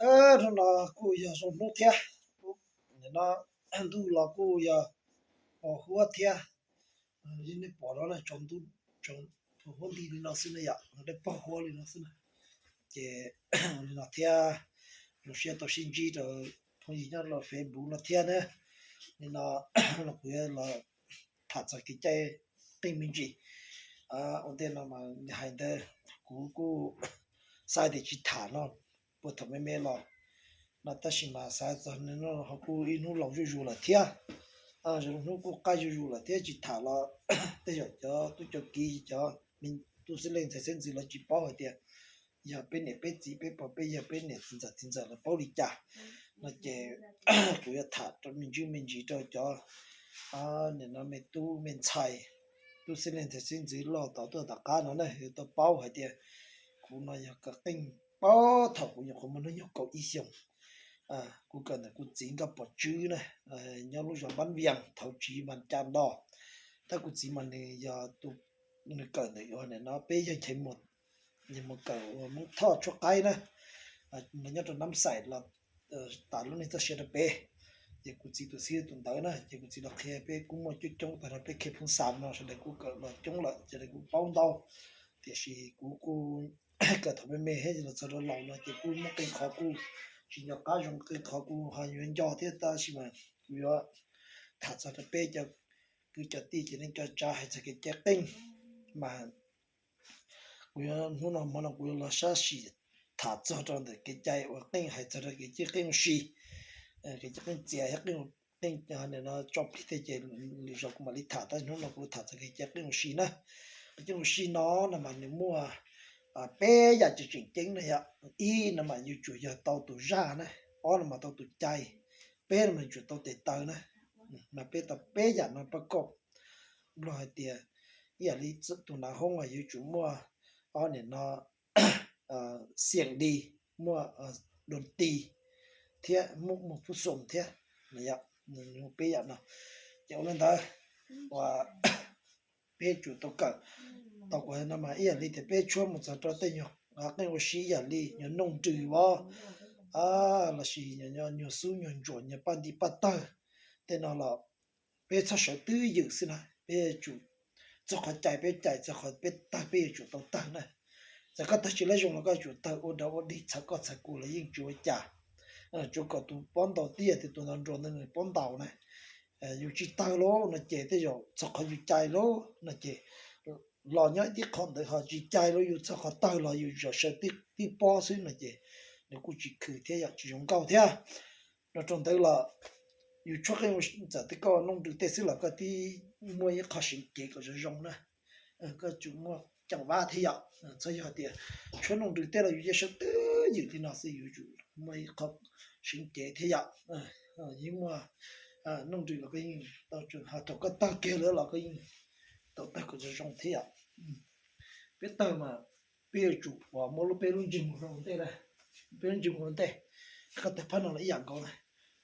Hnub no kuj yog zoo hnub thiab, no ntuj los kuj yog pos huab thiab. Li nej pom no na, tsaus ntuj, pos huab nti li no xwb na yom, dej pog huab li no xwb na. Ces li no thiab, zoo siab tau sib ntsib rau phooj ywg nyob rau Facebook no thiab na. Li no los kuv yuav los tham txog kev cai qeej me ntsis. Ua ntej no mas hais ntawd, kuv kuj xav tias tsis tham no puag thaum me me los no, tab sis mas xav txog no ho kuj ib hnub laus zuj zus lawm thiab, hnub kuj qaij zuj zus lawm thiab, tsis tham los tej zaum cov tub cov kiv, cov tub xib leej ntxhais xeeb ntxwv lawv tsis paub hais tias yog peb niam peb txiv, peb pog peb yawg, peb niam txiv ntxawm txiv ntxawm lawv paub li cas no ces kuv yuav tham rau me ntsis me ntsis rau cov nim no me tub me ntxhais, tub xib leej ntxhais xeeb ntxwv loj tod tuaj tom qab no na yuav tau paub hais tias kuv no yog kawm qeej puag thaum kuv nyuam qhuav muaj hnub nyoog kaum ib xyoos. Kuv kawm ntawm kuv txiv Nkauj Pov Tswb na, nyob lub zos Npab Vias, thaum tsiv mas Cas Nto. Tab kuv txiv mas nws yog tus, nws kawm ntawm yuav nim no peb yawg Nchaiv Muas, yawg Muas kawm ua Hmoob Thoj tshuab qaib na, los nyob rau Nab Xais los tas lub neej txoj sia rau pem. Ces kuv txiv tus xib tus ntawd na, ces kuv txiv los qhia peb kuj muaj coob coob tag nrho, peb khej phooj xas no sawv daws kuj kawm los coob lawm, sawv daws kuj paub ntau. Tiam sis kuv kuj kawm thaum me me thiab los txog rau laus no ces kuj muaj qee qhov kuj tsis nco qab zoo, qee qhov kuj ho yuav nco thiab, tab sis mas kuv yuav tham txog rau peb cov kwv cov tij cov neej cov tsav hais txog kev cai qeej. Mas kuv yuav, hnub no hmo no kuv yuav los sab sim tham txog rau ntawm kev cai ua qeej, hais txog rau kev cai qeej ua si, kev cai qeej txias thiab qeej, qeej no tso plig thiab ces lwm zaus kuv mam li tham, tab hnub no kuv tham txog kev cai qeej ua si na. Qeej ua si no no mas nws muaj peb yam tseem tseem ceeb na yom. Ib no mas yuav tsum yog tau tus zaj na, ob no mas tau tus cai, peb no mas yuav tsum tau tes taw na. Mas peb tau peb yam no pab koj, Nplog hais tias ib yam li tus nav hoob mas yuav tsum muaj ob nim no xiam di, muaj doos ti thiab muaj muaj pub xoo thiab, peb yam no. Ces ua li ntawd, ua peb yuav tsum tau kawm tau kuv no mas ib yam li tias peb tshuab mus txog rau tej nyuag qeej ua si ib yam li nyuag noog rws vov, lossis nyuag xub nyuag ntsuam nyuag paj nti paj tawg, tej no los peb txhob sawv twj ywm xwb na, peb yuav tsum txog qhov cai peb cai, txog qhov peb tawg peb yuav tsum tau tawg na. Txawm koj tawg tsis lab zoo los koj yuav tsum tawg ua dog ua dig, txhawv koj txhawv kuv los yeej tsis ua cas. Tsuav kom tus pob ntaus tiaj tias tus ntaus nruas ntawd nws pob ntaus na, yus tsis tawg lauj no ces tej zaum txog qhov yus cai lauj no ces los nyob ib tib qho ntawd ho tsis cai lauj, yus txog qhov tawg los yus zaum sawv tib pob xwb no ces nws kuj tsis khwv thiab yom, tsis zoo nkauj thiab. Los rau ntawd los yus tshuab qeej ua si, txawm tias koj noog rws tej xwb los koj twb muaj ib qho seev cev kom zoo zoo na. Koj tsum muaj ceem vab thiab yom. Txhob yog tias tshuab noog rws tej los yus cia sawv twj ywm li no xwb, yus tsum muaj ib qho seev cev thiab yom. Yeej muaj noog rws los koj yeej tau, ho thaum koj tawg kiag lawm los koj yeej tau tawg kom zoo zoo thiab yom. Peb tawg mas peb yuav tsum muab lub, peb lub ntsej muag rau ntej, peb lub ntsej muag rau ntej, koj tawg phab no los ib yam nkaus na.